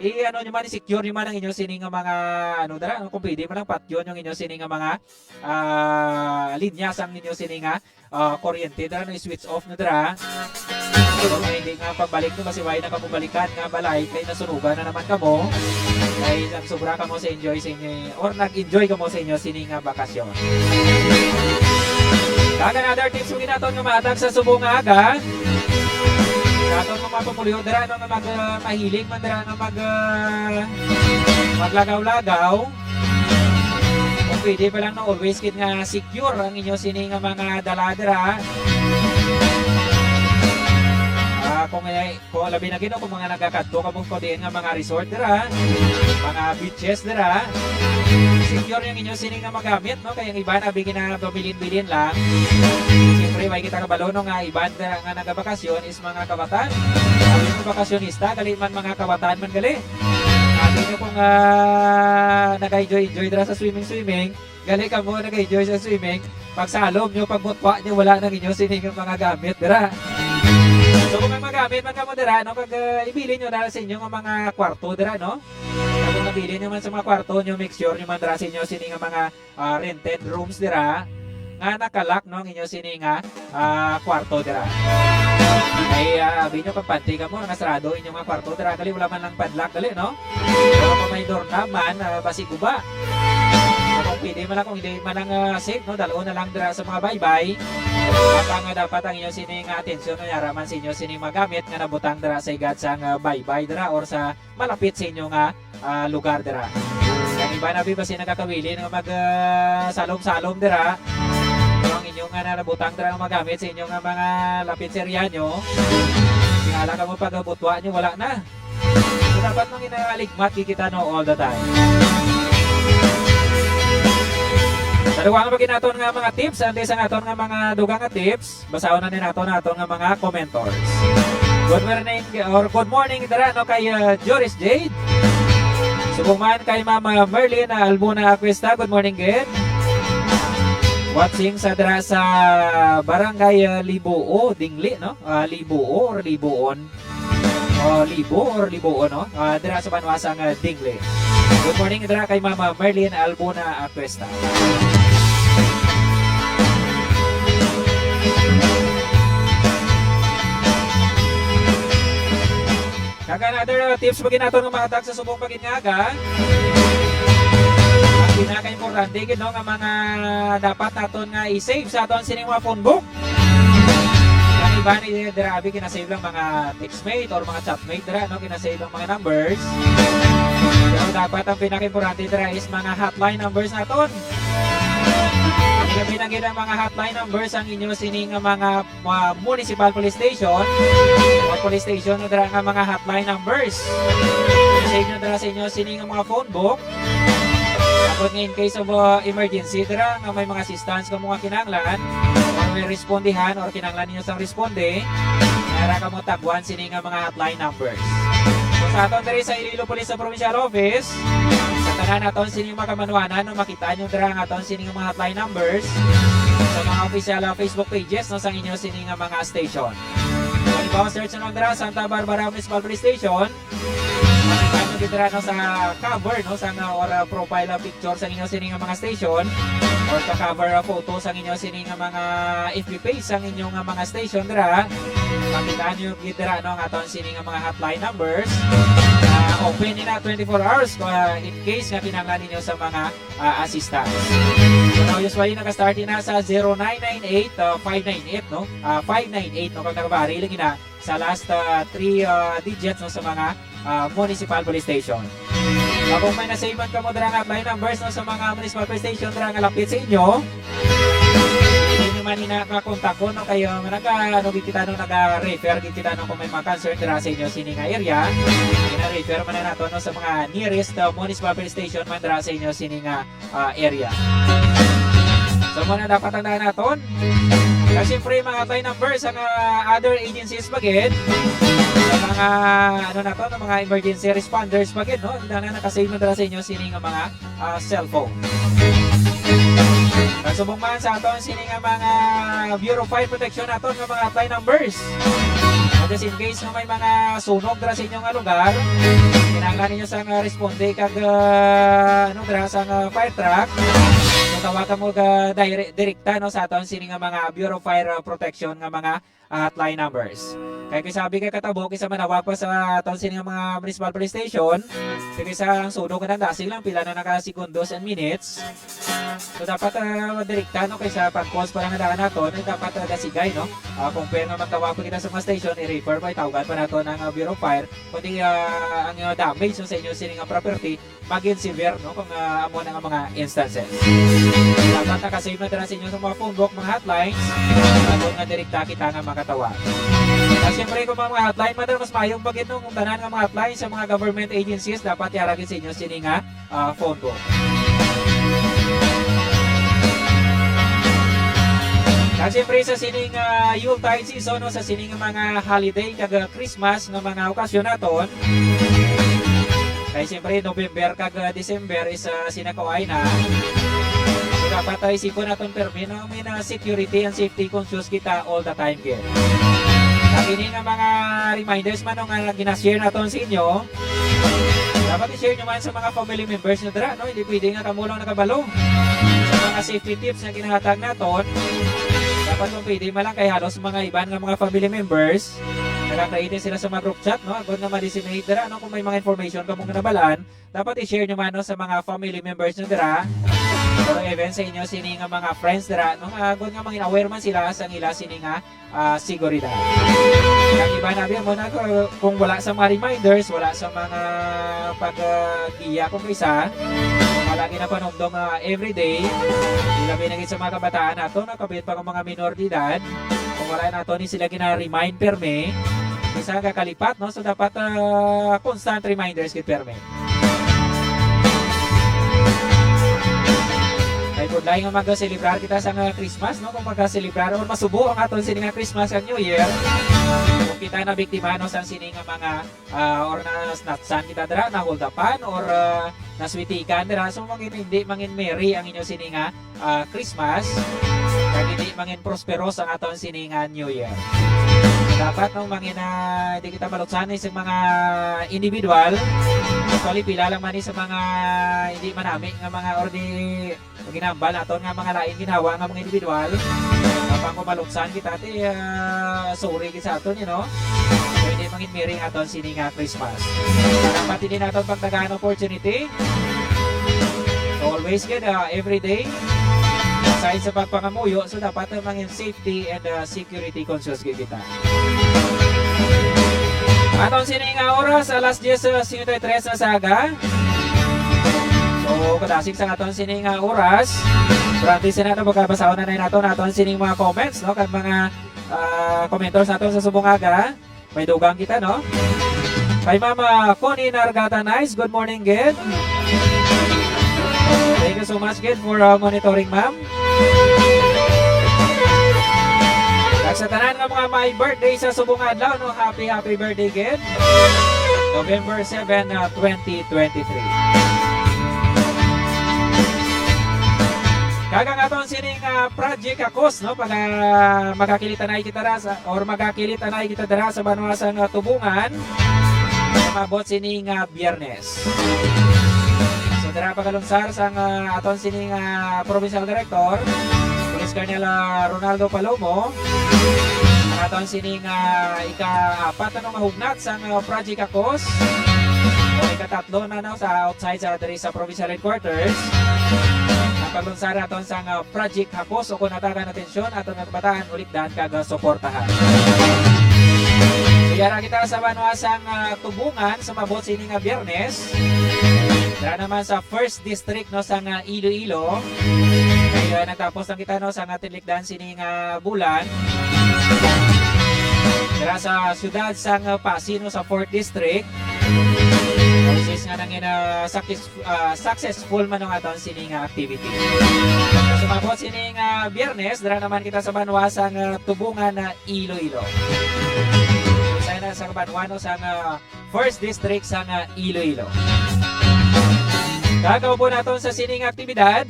i-ano nyo man, i-secure nyo man ang inyo sini nga mga, ano, dira, no, kung pwede man lang patyon yung inyo sini nga mga, ah, linya sang inyo sini nga, ah, kuryente dira, no, i-switch off na dira. Pero nga hindi nga pagbalik, no, kasi wala na kamo balikan nga balay, kay nasunugan na naman kamo. Kay nagsobra kamo sa enjoy sa inyo, or nag-enjoy kamo sa inyo sini nga bakasyon. Kag another tips mo ginaton nga mahatag sa subong nga aga. Sa aton nga mga pumuluyo dira, no, nga mag, ah, mahilig man dira nga mag, ah, maglagaw-lagaw. Kung pwede pa lang, no, always gid nga secure ang inyo sini nga mga dala dira. Ah, kung, eh, kung labi na gid, no, kung mga nagakadto kamo ko diin nga mga resort dira, mga beaches dira, secure yung inyo sini nga magamit, no? Kay ang iban abi ginabilin-bilin lang. Siyempre, may kita kabalo, no, nga iban dira nga nagabakasyon is mga kawatan. Abi mo bakasyonista, gali man mga kawatan man gali. Abi nyo kung, ah, nag-enjoy-enjoy dira sa swimming-swimming, gali kamo nag-enjoy sa swimming, pagsalom nyo, pagmutwa nyo, wala nang inyo sini nga mga gamit dira. So, kung may mga gamit man kamo dira, no, pag, ah, ibilin nyo na sa inyo nga mga kwarto dira, no? Kung nabilin nyo man sa mga kwarto nyo, make sure nyo man dira sa inyo sini nga mga, ah, rented rooms dira nga nakalock, no, ang inyo sini nga, ah, kwarto dira. Ay, ah, abi nyo, pagpanti kamo nga sarado inyo nga kwarto dira, gali wala man lang padlock, gali, no? Pero kung may doorknob man, ah, basi guba. So, kung pwede man lang, kung hindi man lang, ah, safe, no, dal-on na lang dira sa mga baybay. At ang, ah, dapat ang inyo sini nga atensyon, no, yara man sa inyo sini magamit nga nabutang dira sa igad sang, ah, baybay dira or sa malapit sa inyo nga, ah, lugar dira. Ang iba na, bi, basi nagakawili nga mag, ah, salom-salom dira. Pero ang inyo nga na nabutang dira nga magamit sa inyo nga mga lapit sa area nyo, tingala kamo pag butwa nyo, wala na. So, dapat mang inaaligmat kita, no, all the time. Sa dugang pa gid naton nga mga tips, antes ang aton nga mga dugang nga tips, basahon na ni naton aton nga mga commentors. Good morning, or good morning dira, no, kay, uh, Joris Jade. Subong man kay Ma'am, uh, Merlin, uh, Albuna Acuesta. Good morning, gid. Watching sa dira sa Barangay, uh, Libuo, Dingli, no? Uh, Libuo or Libuon? Uh, Libo or Libuon, no? Uh, dira sa banwa sang, uh, Dingli. Good morning dira kay Ma'am, uh, Merlin Albuna Acuesta. Kag another, uh, tips pa gid naton nga mahatag sa subong pa gid nga aga. Ang pinakaimportante gid, no, nga mga dapat naton nga i-save sa aton sining mga phone book. Ang iba ni dira abi kinasave lang mga textmate or mga chatmate dira, no, kinasave ang mga numbers. Pero dapat ang pinakaimportante dira is mga hotline numbers naton. Labi na gid ang mga hotline numbers ang inyo sini nga mga, mga municipal police station, mga police station, no, dira nga mga hotline numbers. Save nyo dira sa inyo sini nga mga phone book. Tapos nga in case of, uh, emergency dira nga may mga assistance kamo nga kinahanglan, or may respondihan or kinahanglan ninyo sang responde, dira kamo tagwan sini nga mga hotline numbers. So, sa aton diri sa Iloilo Police sa Provincial Office, sa tanan naton sini mga kamanuanan, no, makita nyo dira ang aton sini nga mga hotline numbers sa mga official, uh, Facebook pages, no, sang inyo sini nga mga station. Halimbawa, search nyo lang dira, Santa Barbara Municipal Police Station. Makita Gid dira, no, sa cover, no, sa nga, or, ah, profile, ah, picture sa inyo sini nga mga station, or sa cover, ah, photo sa inyo sini nga mga F B page sa inyo nga mga station dira. Makita niyo gid dira, no, ang aton sini nga mga hotline numbers. Ah, open nila twenty-four hours, ah, in case nga kinahanglan ninyo sa mga, ah, assistance. So, now, usually, naka-start na sa zero nine nine eight, ah, five nine eight, no? Ah, five nine eight, no? Kag nakabari lang na sa last, ah, three, ah, digits, no, sa mga, ah, municipal police station. Ah, kung may na-save man kamo dira nga hotline numbers, no, sa mga municipal police station dira nga lapit sa inyo, pwede nyo man ina ka-contact ko, no, kay, ah, naka, ano, gid kita, no, naga-refer gid kita, no, kung may mga concern dira sa inyo sini nga area, ina-refer man na nato, no, sa mga nearest, ah, municipal police station man dira sa inyo sini nga ah, area. So, muna dapat ang daan naton. Kag siyempre, mga hotline numbers sa mga other agencies pa gid. Sa mga, ano na to, ng mga emergency responders pa gid, no? Ang daan na nakasave na dala sa inyo, sini nga mga, ah, cellphone. Kag subong man sa aton, sini nga mga Bureau of Fire Protection naton nga mga hotline numbers. At just in case nga may mga sunog dira sa inyo nga lugar, kinahanglan ninyo sa nga responde kag, ah, ano, dira sa nga fire truck, so tawagan mo ga dire-, direkta, no, sa aton sini nga mga Bureau of Fire, ah, Protection nga mga, ah, hotline numbers. Kay kung sabi kay katabo, kisa manawag pa sa aton sini nga mga municipal police station, kay kisa ang sunog nga nandasig lang, pila na naka segundos and minutes. So, dapat, ah, direkta, no, kaysa pag-cause pa lang daan naton, eh, dapat, ah, dasigay, no? Ah, kung pwede nga magtawag pa kita sa mga station, i-refer pa, itawagan pa naton ang, ah, Bureau of Fire, kundi, ah, ang, ah, damage, no, sa inyo sini nga property, maging severe, no, kung, ah, amo na nga mga instances. Dapat nakasave na dira sa inyo sa mga phone book, mga hotlines, bago nga direkta kita nga makatawag. At siyempre, kung mga hotline, madam, mas mayong pagid, no, kung tanan nga mga hotline sa mga government agencies, dapat iaragin sa inyo sini nga ah, phone book. Kag siyempre sa sining, ah, Yuletide season, no, sa sining mga holiday kag, ah, Christmas nga mga okasyon naton. Kay siyempre November kag, ah, December is, ah, sinakawaay na. So dapat, ah, isipon naton permi, no, may na security and safety conscious kita all the time gid. Kag ini nga mga reminders man, no, nga gina-share naton sa inyo, dapat i-share nyo man sa mga family members nyo dira, no? Hindi pwede nga kamo lang nakabalo sa mga safety tips nga ginahatag naton. Dapat kung pwede man lang kay halos mga iban nga mga family members, nagakreate sila sa mga group chat, no? Agod nga ma-disseminate dira, no? Kung may mga information kamo nga nabalaan, dapat i-share nyo man, no, sa mga family members nyo dira. Or even sa inyo sini nga mga friends dira, no? Agod nga mangin aware man sila sa ila sini nga ah, seguridad. Ang iba na, biya mo na, kung, kung wala sa mga reminders, wala sa mga pag-, ah, giya kung isa, kung wala ginapanumdom, ah, everyday, ilabi na gid sa mga kabataan nato, no, kabit pa ang mga minor de edad, kung wala nato ni sila gina-remind permi, isa ka kalipat, no? So, dapat, ah, constant reminders gid permi. Kay budlay nga mag-celebrar kita sa nga Christmas, no? Kung mag-celebrar or masubo ang aton sini nga Christmas kag New Year, kung kita na biktima, no, sa sini nga mga, ah, or na natsan kita dira, na hold upan or, ah, naswitikan dira, so mangin hindi mangin merry ang inyo sini nga, ah, Christmas, kag hindi mangin prosperous ang aton sini nga New Year. Dapat, no, mangin, ah, hindi kita malutsan sa mga individual. Actually, pila lang man ni sa mga hindi manami nga mga or di ginambal naton nga mga lain ginhawa nga mga individual. Kapag kumaluksan kita, ti, ah, sorry gid sa aton, you know? Pwede mangin merry aton sini nga Christmas. Dapat hindi naton pagtagaan opportunity. So, always gid, ah, every day. Aside sa pagpangamuyo, so dapat mangin safety and, ah, security conscious gid kita. Aton sini nga oras, alas diyes, ah, singkwenta y tres na sa aga. So, kadasig sa aton sini nga oras, practice na nato, pagkabasahon na nato, naton sining mga comments, no? Kag mga, ah, commenters nato sa subong aga. May dugang kita, no? Kay Mama Connie Nargata, nice. Good morning, gid. Thank you so much, gid, for, uh, monitoring, ma'am. Kag sa tanan nga mga may birthday sa subong adlaw, no, happy, happy birthday, gid. November seven, uh, twenty twenty-three. Kag ang aton sining, uh, Project Akos, no, pag, uh, magakilitanay kita ra sa, or magakilitanay kita dira sa banwa sang, uh, Tubungan. Maabot sini nga Biyernes. So, dira pagalunsar sang, ah, aton sini nga provincial director, Police Colonel, ah, Ronaldo Palomo, ang aton sini nga ika-apat na nga hugnat sang, ah, Project Akos. O ikatatlo na, no, sa outside sa diri sa provincial headquarters. Ang paglunsar naton sang, ah, Project Hakos o kung natagan atensyon aton nga kabataan, ulikdan kag, ah, suportahan. So, yara kita sa banwa sang, ah, Tubungan sa maabot sini nga Biyernes. Dira naman sa First District, no, sang, ah, Iloilo. Kay, ah, nagtapos lang kita, no, sa nga tinlikdan sini nga bulan. Dira sa siyudad sang, ah, Passi, no, sa Fourth District. Which is nga nangin, ah, success-, ah, successful man ang aton sini nga activity. Sa maabot sini nga Biyernes, dira naman kita sa banwa sang, ah, Tubungan na Iloilo. Sa na sa banwa, no, sang, ah, First District sang, ah, Iloilo. Kag kauban naton sa sining aktibidad,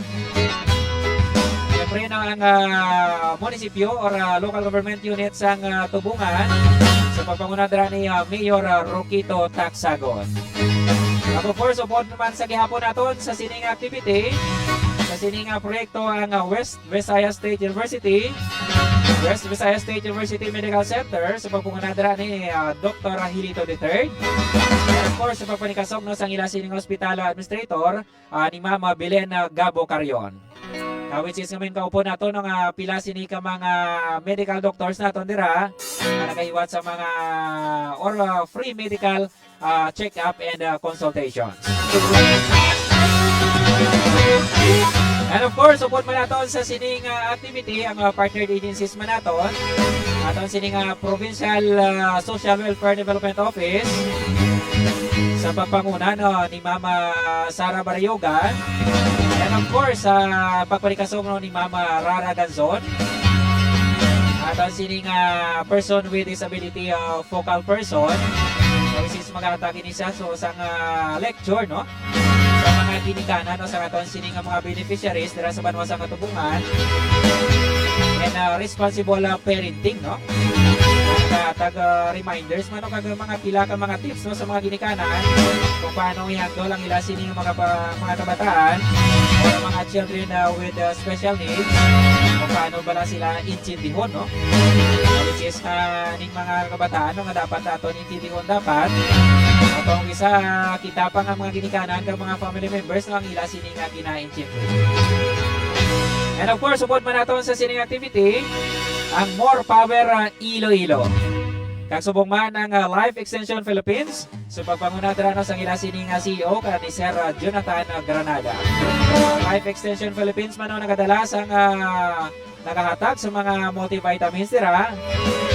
siyempre, no, ang, ah, munisipyo or, ah, local government unit sang, ah, Tubungan sa pagpanguna dira ni, ah, Mayor, ah, Roquito Tacsagon. Kag of course, upod naman sa gihapon naton sa sining activity, sa sining, ah, proyekto ang, ah, West Visayas State University, West Visayas State University Medical Center, sa pagpanguna dira ni, ah, Doktor Hilito the third. And of course, sa pagpanikasog, no, sang ila sining hospital administrator, ah, ni Ma'am, ah, Belen, ah, Gabo Carion. Ah, which is ngamin kaupon nato, no, nga pila sini ka mga medical doctors naton dira nga nagahiwat sa mga or, ah, free medical, ah, check-up and, ah, consultations. And of course, upod man naton sa sining, ah, activity, ang, ah, partnered agencies man naton, aton sining, ah, Provincial, ah, Social Welfare Development Office, sa pagpanguna, no, ni Mama Sara Barrioga, and of course, sa pagpanikasog, no, ni Mama Rara Ganzon, aton sining, ah, person with disability, ah, focal person, which is maghatag ini siya, so, sang, ah, lecture, no, sa mga ginikanan, no, sa aton sining nga mga beneficiaries dira sa banwa sang Tubungan, and, ah, responsible, ah, parenting, no? Naghatag, ah, reminders man, no, kag mga pila ka mga tips, no, sa mga ginikanan kung paano i-handle ang ila sining mga pa-, mga kabataan o mga children, ah, with, ah, special needs, kung paano bala sila intindihon, no? Which is, ah, ning mga kabataan, no, nga dapat naton intindihon dapat. Ato ang isa, kita pa nga mga ginikanan kag mga family members, no, ang ila sini nga ginaintindi. And of course, upod man naton sa sining activity, ang More Power, ah, Iloilo. Kag subong man ang, ah, Life Extension Philippines, sa pagpanguna dira, no, sang ila sini nga C E O, ka ni Sir, ah, Jonathan, ah, Granada. Ang Life Extension Philippines man ang nagadala sang, ah, nagahatag sa mga multivitamins dira,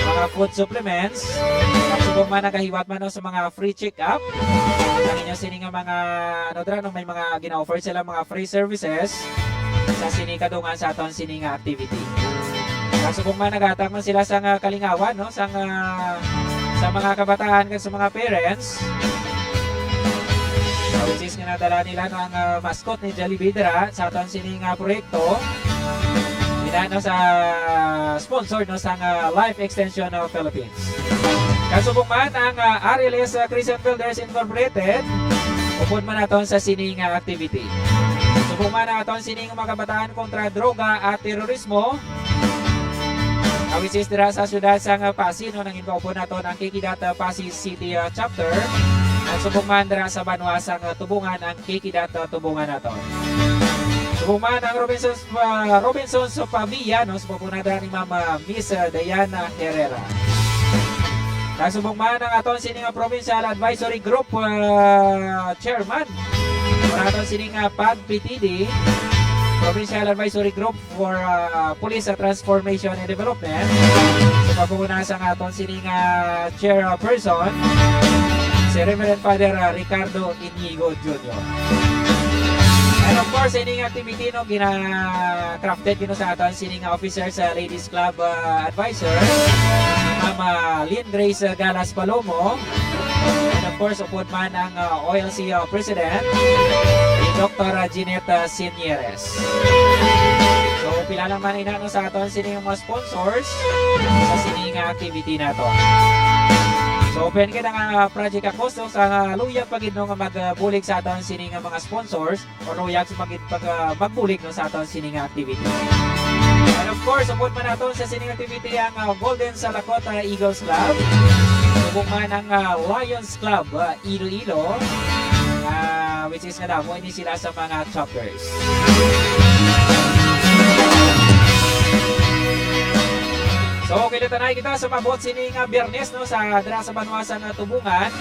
mga food supplements, kag subong man nagahiwat man, no, sa mga free check-up. Ang inyo sini nga mga, ano dira, no, may mga gina-offer sila mga free services sa sini kadungan sa aton sini nga activity. Kag subong man nagahatag man sila sa nga kalingawan, no, sa nga, sa mga kabataan kag sa mga parents. Which is nga nadala nila, no, ang, ah, mascot ni Jollibee dira sa aton sini nga proyekto. Ina, no, sa sponsor, no, sang, ah, Life Extension of Philippines. Kag subong man ang, ah, R L S Christian Builders Incorporated, upod man naton sa sini nga activity. Subong man ang aton sini nga mga kabataan kontra droga at terorismo. Kawisis dira sa siyudad sang Passi, no, nangin kaupod naton ang Kikidata Passi City, ah, Chapter. At subong man dira sa banwa sang Tubungan ang Kikidata Tubungan naton. Subong man ang Robinsons, ah, Robinsons Pavia, no, sa pagpanguna dira ni Ma'am, ah, Miss, ah, Diana Herrera. Kag subong man ang aton sini nga Provincial Advisory Group, ah, Chairman, ang aton sini nga PAGP-T D, Provincial Advisory Group for, ah, Police, ah, Transformation and Development. Sa pagpanguna sang aton sini nga chairperson, si Reverend Father, ah, Ricardo Inigo Junior. And of course, ini nga activity, no, gina-crafted gino sa aton sini nga officer sa Ladies Club, ah, Advisor, Mama Lynn Grace, ah, Galas Palomo. And of course, upod man ang, ah, O L C, ah, President, si Doktor Jeanette, ah, Sinieres. So, pila lang man ina, no, sa aton sini nga mga sponsors sa sini nga activity nato. So, Open gid ang, ah, Project Akoso sa, ah, luyag pa gid, no, nga magbulig sa aton sini nga mga sponsors o luyag sa magid pag, ah, magbulig, no, sa aton sini nga activity. And of course, support man naton sa sini nga activity ang, ah, Golden Salakota Eagles Club. Subong man ang, ah, Lions Club, ah, Iloilo, ah, which is nga damo ini sila sa mga choppers. So, kilatanay kita sa mabot sini nga Biyernes, no, sa dira sa banwa sa nga Tubungan.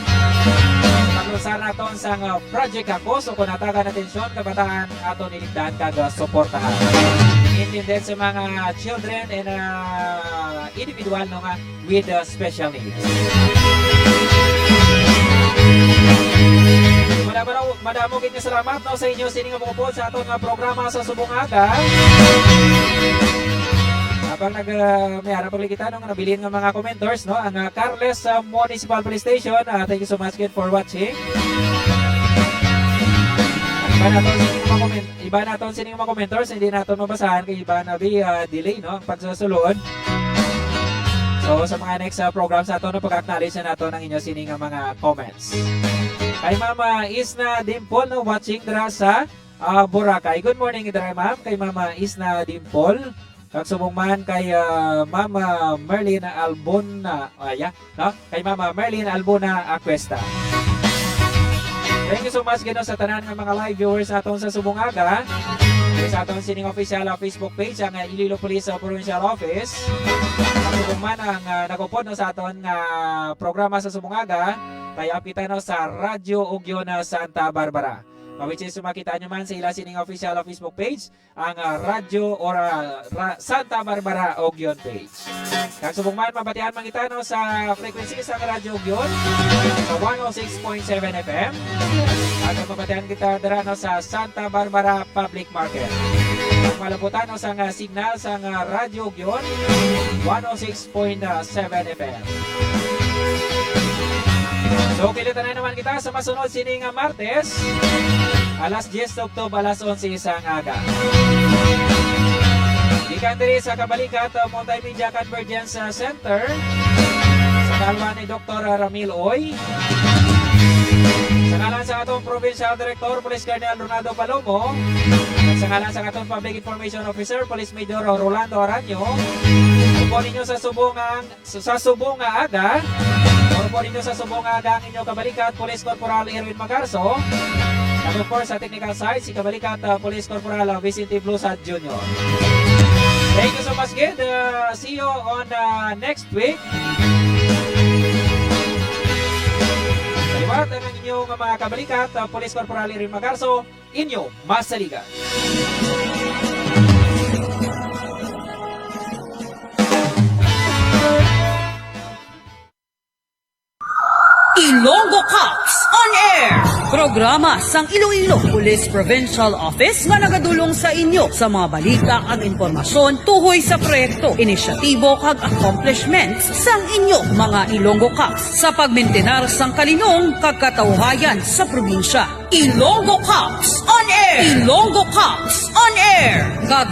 Paglunsar naton sa nga Project Akoso, kung natagan atensyon, kabataan aton iligdan kag, ah, suportahan. Intended sa mga children and, ah, individual, no, nga with, uh, special needs. Madamo, madamo gid nga salamat, no, sa inyo sini nga mukupod sa aton nga programa sa subong aga. Habang nag, uh, may ara paglikita, no, nga nabilin nga mga commenters, no, ang, uh, Carles, uh, Municipal Police Station, uh, thank you so much again for watching. Iba naton sini nga mga comment, iba naton sini nga mga commenters, hindi naton mabasahan kay iba na bi, uh, delay, no, ang pagsasulod. So, sa mga next, uh, program sa aton, no, pag-acknowledge na naton ang inyo sini nga mga comments. Kay Mama Isna Dimple, no, watching dira sa, uh, Boracay. Good morning dira, ma'am. Kay Mama Isna Dimple. Kag subong man kay, uh, Mama Merlin Albona. Ah, yeah, no? Kay Mama Merlin Albona Acuesta. Thank you so much gid, no, sa tanan nga mga live viewers naton sa subong aga. Sa aton sining official, uh, Facebook page, ang, uh, Iloilo Police, uh, Provincial Office. Ang subong man ang, uh, nagupod, no, sa aton nga programa sa subong aga, tie up kita, no, sa Radyo Ugyon, uh, Santa Barbara. Uh, which is, makita nyo man sa ila sining official, uh, Facebook page, ang, ah, radyo or, ah, ra-, Santa Barbara Ugyon page. Kag subong man, mabatian man kita, no, sa frequency sang Radyo Ugyon sa one oh six point seven F M. Kag mabatian kita dira, no, sa Santa Barbara Public Market. Kag malabutan, no, sang, ah, signal sang, ah, Radyo Ugyon, one oh six point seven F M. So, kilatanay naman kita sa masunod sini nga Martes, alas diyes sa uktob, alas onse sang aga. Gikan diri sa Kabalikat, uh, Multimedia Convergence, uh, Center, sa kalwa ni Doktor Ramil Uy, sa ngalan sa atong Provincial Director, Police Colonel Ronaldo Palomo, at sa ngalan sa atong Public Information Officer, Police Major Rolando Aranyo, upo ninyo sa subong ang So, sa subong nga aga, or po ninyo sa subong nga aga ang inyong kabalikat, Police Corporal Erwin Magarso, kag of course, sa technical side, si kabalikat, uh, Police Corporal, uh, Vicente Blusad Junior. Thank you so much, gid. Uh, see you on, uh, next week. Sa liwat ang inyong mga kabalikat, uh, Police Corporal Erwin Magarso, inyo masaligan. Ilonggo Cops on Air! Programa sang Iloilo Police Provincial Office nga nagadulong sa inyo sa mga balita kag impormasyon tuhoy sa proyekto, inisyatibo kag accomplishments sang inyo mga Ilonggo Cops sa pagmintinar sang kalinong kag katawhayan sa probinsya. Ilonggo Cops on Air! Ilonggo Cops on Air! Kag